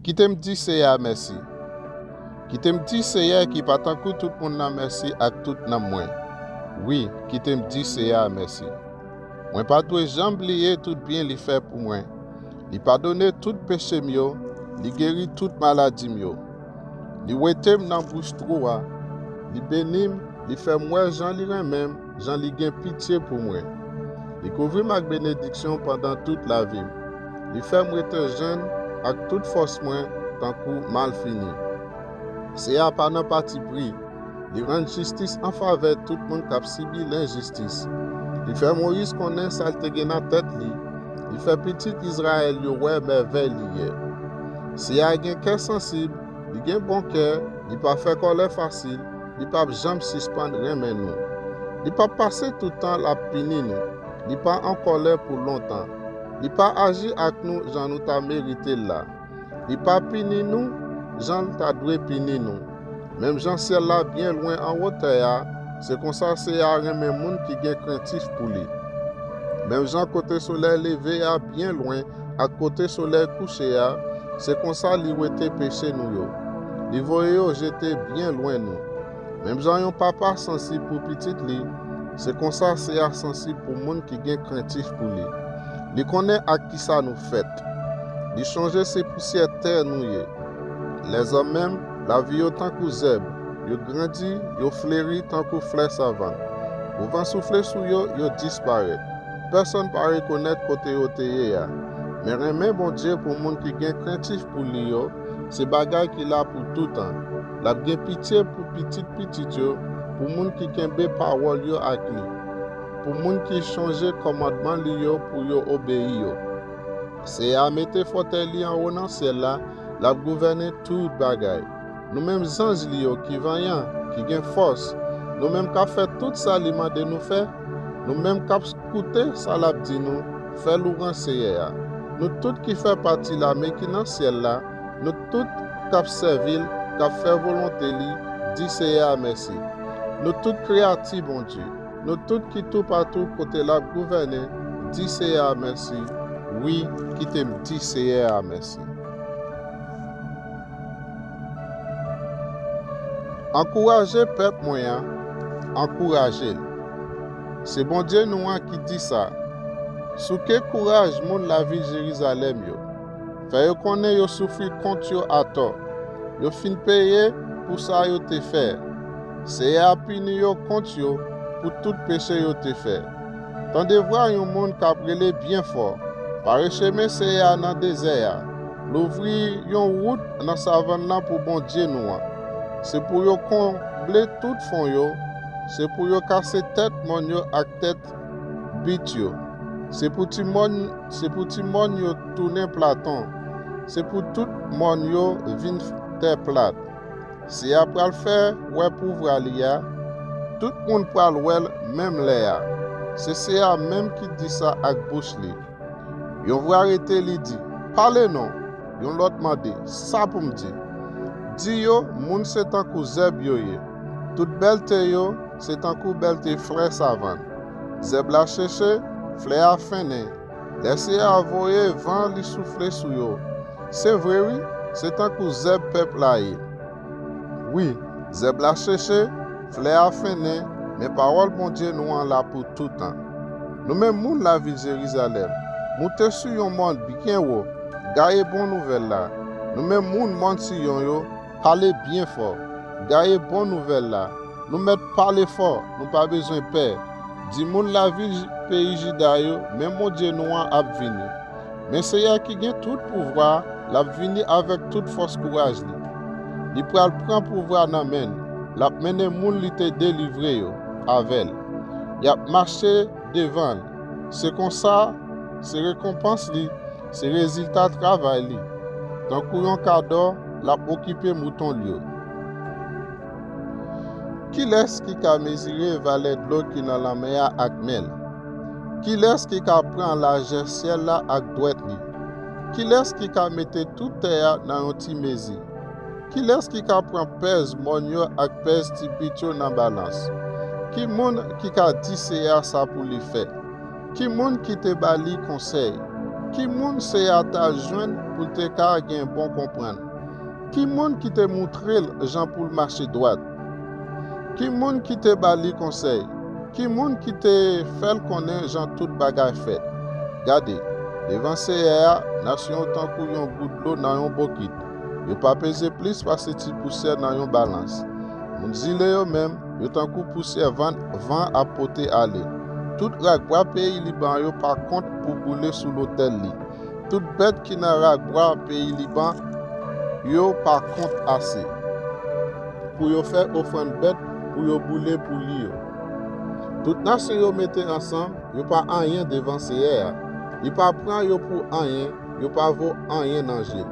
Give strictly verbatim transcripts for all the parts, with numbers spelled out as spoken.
Kite m di Seyè a mèsi. Kite m di Seyè ki pa tankou tout moun nan mèsi ak tout nanm mwen. Wi, kite m di Seyè a mèsi. Mwen pa dwe janm bliye tout byen li fè pou mwen. Li padone tout peche m yo, li geri tout maladi m yo. Li wete m nan bouch twou a, li beni m, li fè m wè jan li renmen m, jan li gen pitye pou mwen. Li kouvri m ak benediksyon pandan tout lavi m. Li fè m rete jenn ak tout fòs mwen tankou malfini. Seyè a pa nan patipri. Li rann jistis an favè tout moun k ap sibi lenjistis. Li fè Moyiz konnen sa l te gen nan tèt li. Li fè pitit Izrayèl yo wè mèvèy li ye. Seyè a gen kè sansib, li gen bon kè, li pa fè kòlè fasil, li p ap janm sispann renmen nou. Li p ap pase tout tan l ap pini nou. Li pa an kòlè pou lontan. Li pa aji ak nou jan nou ta merite l la. Li pa pini nou jan l ta dwe pini nou. Menm jan syèl la byen lwen an wotè a, se konsa Seyè a renmen moun ki gen krentif pou li. Menm jan kote solèy leve a byen lwen ak kote solèy kouche a, se konsa li wete peche nou yo. Li voye yo jete byen lwen nou. Menm jan yon papa sansib pou pitit li, se konsa Seyè a sansib pou moun ki gen krentif pou li. Li konnen ak kisa nou fèt. Li chonje se pousyè tè nou ye. Lèzòm menm, lavi yo tankou zèb, yo grandi, yo fleri tankou flè savann. Kou van soufle sou yo, yo disparèt. Pèsonn pa rekonèt kote yo te ye a. Men renmen Bondye pou moun ki gen krentif pou li yo, se bagay ki la pou toutan. L ap gen pitye pou pitit pitit yo, pou moun ki kenbe pawòl yo ak li, pou moun ki chonje kòmandman li yo pou yo obeyi yo. Seyè a mete fòtèy li anwo nan syèl la, l ap gouvène tout bagay. Nou menm zanj li yo ki vanyan, ki gen fòs, nou menm k ap fè tout sa li mande nou fè, nou menm k ap koute sa l ap di nou, fè louwanj Seyè a. Nou tout ki fè pati lame ki nan syèl la, nou tout k ap sèvi l, k ap fè volonte li, di Seyè a mèsi. Nou tout kreyati Bondye. Nou tout ki toupatou kote l ap gouvène, di Seyè a mèsi. Wi, kite m di Seyè a mèsi. Ankouraje pèp mwen an, ankouraje l. Se Bondye nou an ki di sa. Souke kouraj moun lavil Jerizalèm yo. Fè yo konnen yo soufri kont yo atò. Yo fin peye pou sa yo te fè. Seyè a pini yo kont yo pou tout peche yo te fè. Tande vwa yon moun k ap rele byen fò, pare chemen Seyè a nan dezè a. Louvri yon wout nan savann nan pou Bondye nou an. Se pou yo konble tout fon yo, se pou yo kase tèt mòn yo ak tèt bit yo. Se pou ti mòn, se pou ti mòn yo tounen platon. Se pou tout mòn yo vin tè plat. Seyè a pral fè wè pouvwa li a. Tout moun pral wè l menm lè a. Se Seyè a menm ki di sa ak bouch li. Yon vwa rete, li di, pale non. Yon lòt mande, sa pou m di? Di yo, moun se tankou zèb yo ye. Tout bèlte yo, se tankou bèlte flè savann. Zèb la cheche, flè a fennen. Lè Seyè a voye van li soufle sou yo. Se vre wi, se tankou zèb pèp la ye. Wi, zèb la cheche, flè a fennen, men pawòl Bondye nou an la pou toutan. Nou menm moun lavil Jerizalèm, moute sou yon mòn byen wo, gaye bon nouvèl la. Nou menm moun mòn Siyon yo, pale byen fò, gaye bon nouvèl la. Nou mèt pale fò, nou pa bezwen pè. Di moun lavil peyi Jida yo, men Bondye nou an ap vini. Men Seyè ki gen tout pouvwa, l ap vini avèk tout fòs kouraj li. Li pral pran pouvwa nan men l, l ap mennen moun li te delivre yo avè l. Y ap mache devan l. Se konsa, se rekonpans li, se rezilta travay li. Tankou yon kadò, l ap okipe mouton l yo. Kilès ki ka mezire valè dlo ki nan lanmè a ak men l? Kilès ki ka pran lajè syèl la ak dwèt li? Kilès ki ka mete tout tè a nan yon ti mezi? Kilès ki ka pran pèz mòn yo ak pèz ti bit yo nan balans? Ki moun ki ka di Seyè a sa pou li fè? Ki moun ki te ba li konsèy? Ki moun Seyè a t al jwenn pou l te ka gen bon konprann? Ki moun ki te moutre l jan pou l mache dwat? Ki moun ki te ba li konsèy? Ki moun ki te fè l konnen jan tout bagay fèt? Gade, devan Seyè a, nasyon yo tankou yon gout dlo nan yon bokit. Yo pa peze plis pase ti pousyè nan yon balans. Moun zile yo menm, yo tankou pousyè van, van ap pote ale. Tout rakbwa peyi Liban yo pa kont pou boule sou lotèl li. Tout bèt ki nan rakbwa peyi Liban yo pa kont ase pou yo fè ofrann bèt pou yo boule pou li yo. Tout nasyon yo mete ansanm, yo pa anyen devan Seyè a. Li pa pran yo pou anyen, yo pa vo anyen nan je l.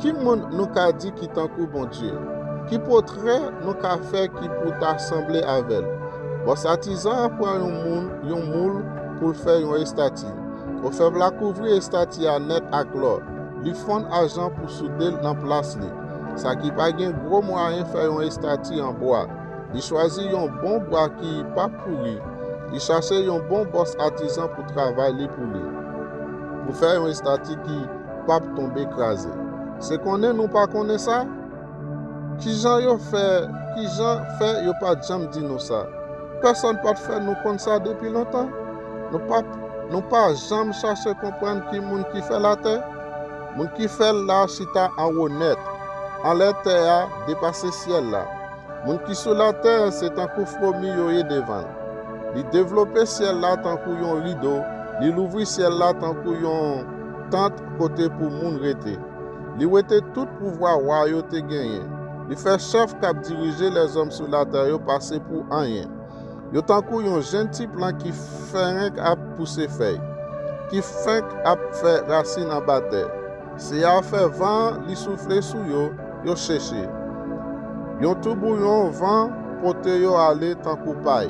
Ki moun nou ka di ki tankou Bondye? Ki pòtrè nou ka fè ki pou ta sanble avè l? Bòs atizan an pran yon moun, yon moul pou l fè yon estati. Ofèv la kouvri estati a nèt ak lò. Li fonn ajan pou soude l nan plas li. Sa ki pa gen gwo mwayen fè yon estati an bwa. Li chwazi yon bon bwa ki p ap pouri. Li chache yon bon bòs atizan pou travay li pou li. Pou fè yon estati ki p ap tonbe kraze. Se konnen nou pa konnen sa? Kijan yo fè, kijan fè yo pa t janm di nou sa? Pèsonn pa t fè nou konn sa depi lontan? Nou pa, nou pa janm chache konprann ki moun ki fè latè? Moun ki fè l la chita anwo nèt, anlè tè a depase syèl la. Moun ki sou latè se tankou fwomi yo ye devan l. Li devlope syèl la tankou yon rido, li louvri syèl la tankou yon tant kote pou moun rete. Li wete tout pouvwa wa yo te genyen. Li fè chèf k ap dirije lèzòm sou latè yo pase pou anyen. Yo tankou yon jenn ti plant ki fenk ap pouse fèy, ki fenk ap fè rasin anba tè. Seyè a fè van an li soufle sou yo, yo cheche. Yon toubouyon van pote yo ale tankou pay.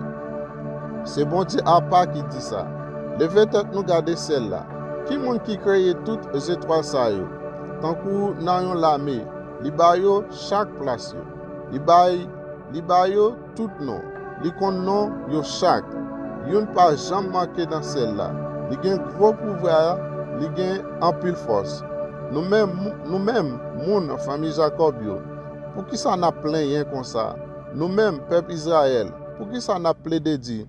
Se Bondye apa ki di sa. Leve tèt nou gade syèl la. Ki moun ki kreye tout zetwal sa yo? Tankou nan yon lame, li ba yo chak plas yo. Li bay, li ba yo tout non. Li konn non yo chak. Youn pa janm manke nan syèl la. Li gen gwo pouvwa, li gen anpil fòs. Nou menm, nou menm, moun fanmi Jakòb yo, poukisa n ap plenyen konsa? Nou menm, pèp Izrayèl, poukisa n ap plede di,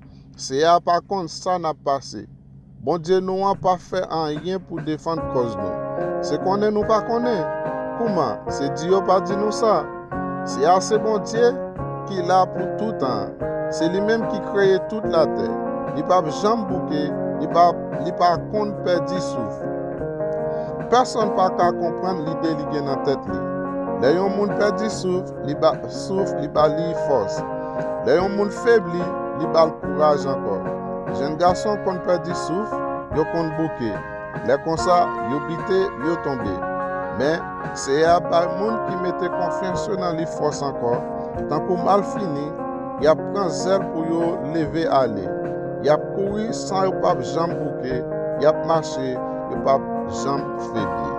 Seyè a pa konn sa n ap pase? Bondye nou an pa fè anyen pou defann kòz nou. Se konnen nou pa konnen. Kouman? Se di yo pa di nou sa. Seyè a se Bondye ki la pou toutan an. Se li menm ki kreye tout latè. Li p ap janm bouke, li pa, li pa konn pèdi souf. Pèsonn pa ka konprann lide li gen nan tèt li. Lè yon moun pèdi souf, li ba, souf, li ba li fòs. Lè yon moun febli, li ba l kouraj ankò. Jèn gason konn pèdi souf, yo konn bouke. Lè konsa, yo bite, yo tonbe. Men, Seyè a bay moun ki mete konfyans yo nan li fòs ankò, tankou malfini, y ap pran zèl pou yo leve ale. Y ap kouri san yo p ap janm bouke, y ap mache, yo p ap janm febli.